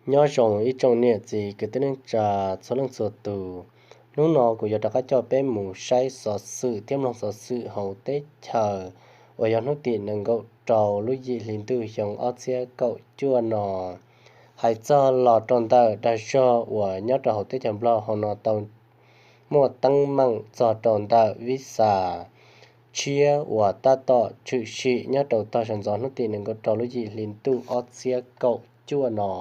Nyob zoo ib tsoom niam txiv kwv tij neej tsa txhua leej txhua tus. Hnub no kuv yuav rov qab coj peb mus saib xov xwm thiab mloog xov xwm hauv teb chaws uas yog hnub tim nees nkaum rau lub yim hli ntuj xyoo ob txhiab kaum cuaj no, hais txog los rau ntawm dag zog uas nyob rau hauv teb chaws Nplog hauv no tau muaj teeb meem txog rau ntawm vib xas tshiab uas tab tom tshwm sim nyob rau tog sawv ntxov hnub tim nees nkaum rau lub yim hli ntuj ob txhiab kaum cuaj no.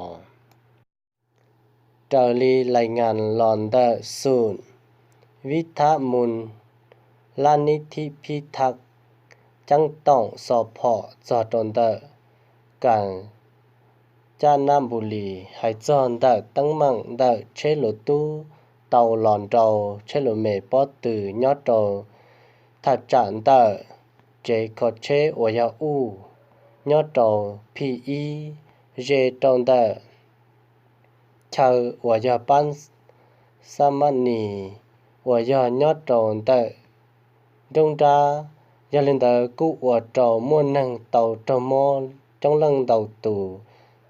Raws li lais ngas los ntawm xum vib thab mus lab nib thib phib thab ceeb toom xo phom txog rau ntawm kas caj nab npu lis hais txog ntawm teeb meem ntawm tsheb luv tub tau los nrau tsheb luv mes pob tw nyob rau thaj tsam ntawm tsev kho tsheb uas yog uj nyob rau phij ib ze rau ntawm chaw uas yog pab xab mab nis uas yog nyob rau ntawm nruab nrab. Yog li ntawd kuj ua rau muaj neeg tau raug mob coob leej ntau tus,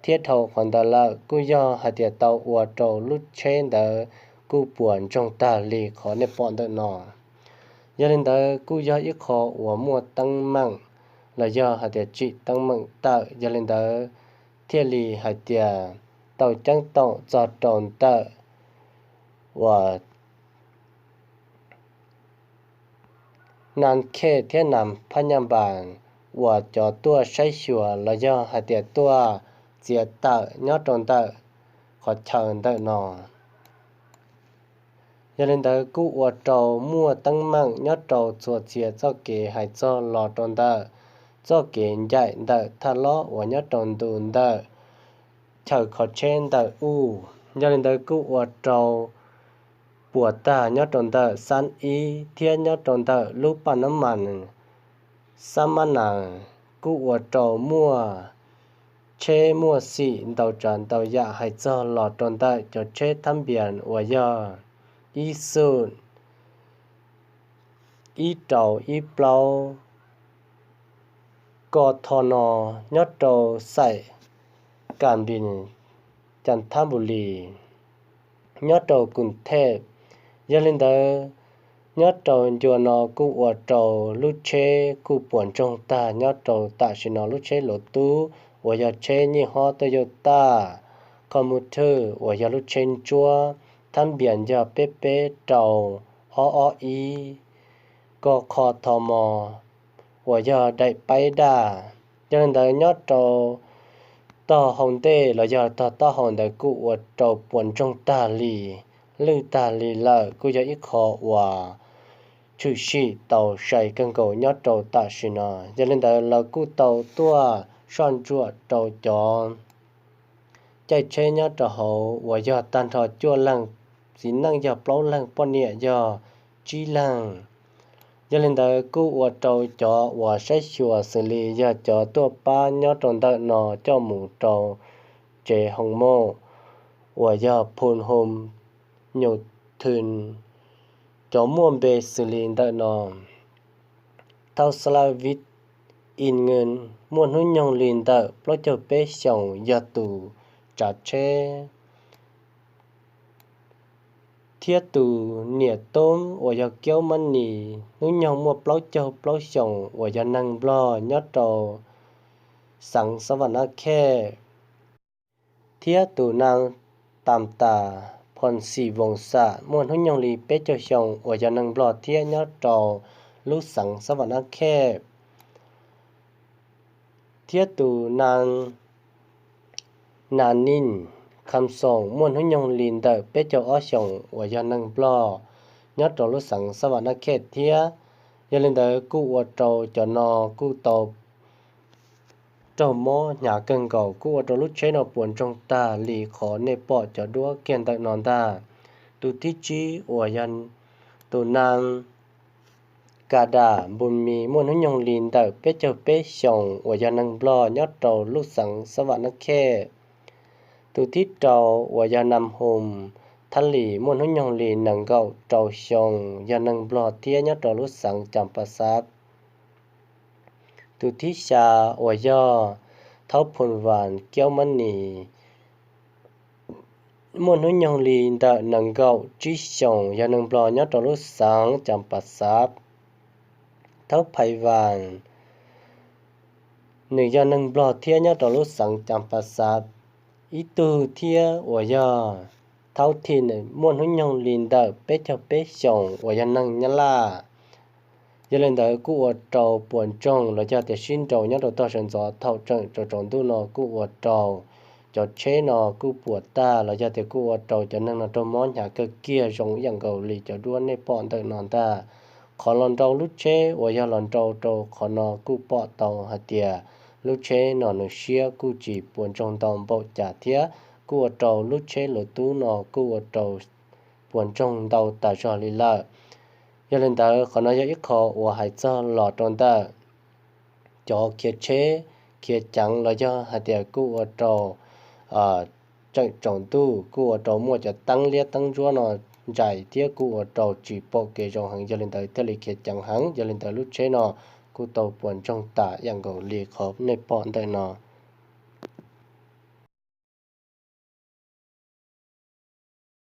thiab dhau qhov ntawd lawm kuj yog hais tias tau ua rau lub tsheb ntawd kuj puas ntsoog tag li qhov nej pom ntawm no. Yog li ntawd kuj yog ib qho uas muaj teeb meem los yog hais tias tsim teeb meem tawm, yog li ntawd thiaj li hais tias tau ceeb toom txog rau ntawm uas Nas Khej thiab Nas Phab Nyaj Npas uas cov tuaj saib xyuas los yog hais tias tuaj txiav tawm nyob rau ntawm qhov chaw ntawm no. Yog li ntawd kuj ua rau muaj teeb meem nyob rau txhua txhia txoj kev hais txog los rau ntawm txoj kev ncaim ntawm thaj lob uas nyob rau ntu ntawm chaw kho tsheb ntawm uj. Yog li ntawd kuj ua rau puas tag nyob rau ntawm xab ib thiab nyob rau ntawm lub paj nab mas xab mab nas kuj ua rau muaj tsheb muaj xim ntau tsav ntau yam hais txog los rau ntawm cov tsheb thab npias uas yog ib xum ib rau ib plaub ko tho no nyob rau xaim Kas Npis Cas Thab Npus Lis nyob rau Kus Thej. Yog li ntawd nyob rau ncua no kuj ua rau lub tsheb kuj puas ntsoog tag nyob rau tam sim no lub tsheb luv tub uas yog tsheb nyij hob Toyota Commuter uas yog lub tsheb ntsuab thab npias yog peb peb rau ob ob ib ko kho tho mos uas yog daim paib daj. Yog li ntawd nyob rau tog hau ntej los yog tog taub hau ntawd kuj ua rau puas ntsoog tag li, lwj tag li lawm kuj yog ib qho uas tshwm sim tau sai kawg nkaus nyob rau tam sim no. Yog li ntawd lawv kuj tau tuaj soj ntsuam rau cov caij tsheb nyob rau hauv uas yog tag nrho cuaj leeg, txiv neej yog plaub leeg, poj niam yog tsib leeg. Yog li ntawd kuj ua rau cov uas saib xyuas xws li yog cov tuaj pab nyob rau ntawm no coj mus rau tsev hoo moj uas yog Phun Hom Nyum Thwm, cov muaj npe xws li ntawm no: Thau Xalav Vib In Nws muaj hnub nyoog li ntawm plaub caug peb xyoos yog tus tsav tsheb, thiab tus Niam Toob uas yog Kiaub Mab Nis hnub nyoog muaj plaub caug plaub xyoos uas yog neeg Nplog nyob rau xeev Xab Vam Nab Khej, thiab tus Nab Tas Tas Phom Xim Voos Xam muaj hnub nyoog li peb caug xyoo uas yog neeg Nplog thiab nyob rau lub xeev Xab Vam Nab Khej, thiab tus Nab Nas Nis Kham Xoos muaj hnub nyoog li ntawm peb caug ob xyoos uas yog neeg Nplog nyob rau lub xeev Xab Vam Nab Khej thiab. Yog li ntawd kuj ua rau cov no kuj tau raug mob hnyav kawg nkaus, kuj ua rau lub tsheb no puas ntsoog tag li qhov nej pom cov duab kiag ntawm no ntag. Tus thib tsib uas yog tus Nab Kas Das Npus Mis muaj hnub nyoog li ntawm peb caug peb xyoos uas yog neeg Nplog nyob rau lub xeev Xab Vam Nab Khej. Tus thib rau uas yog Nas Hum Thab Lis muaj hnub nyoog li nees nkaum rau xyoo yog neeg Nplog thiab nyob rau lub xeev Cas Pas Xav. Tus thib xya uas yog Thaub Phum Vas Kiaub Mab Nis muaj hnub nyoog li ntawm nees nkaum tsib xyoos, yog neeg Nplog nyob rau lub xeev Cas Pas Xav, Thaub Phais Vas. Nws yog neeg Nplog thiab nyob rau lub xeev Cas Pas Xav. Ib tug thiab uas yog Thaub Thi, nws muaj hnub nyoog li ntawm peb caug peb xyoos uas yog neeg Nyab Laj. Yog li ntawd kuj ua rau puas ntsoog los yog tias sib nraus nyob rau tog sawv ntxov thaum tseem tsaus tsaus ntuj no kuj ua rau cov tsheb no kuj puas tag los yog tias kuj ua rau cov neeg no raug mob hnyav kawg kiag zoo ib yam nkaus li cov duab nej pom ntawm no ntag. Qhov los nrau lub tsheb uas yog los nrau rau qhov no kuj pom tau hais tias lub tsheb no nws siab kuj tsis puas ntsoog ntau npaum cas thiab kuj ua rau lub tsheb luv tub no kuj ua rau puas ntsoog ntau tas zog li lawm. Yog li ntawd qhov no yog ib qho uas hais txog los rau ntawm cov khiav tsheb khiav ceev los yog hais tias kuj ua rau tseem tsaus ntuj kuj ua rau muaj cov teeb liab teeb ntsuab no ntsais thiab kuj ua rau tsis pom kev zoo heev, yog li ntawd thiaj li khiav ceev heev. Yog li ntawd lub tsheb no kuj tau puas ntsoog tas ib yam nkaus li qhov nej pom ntawm no.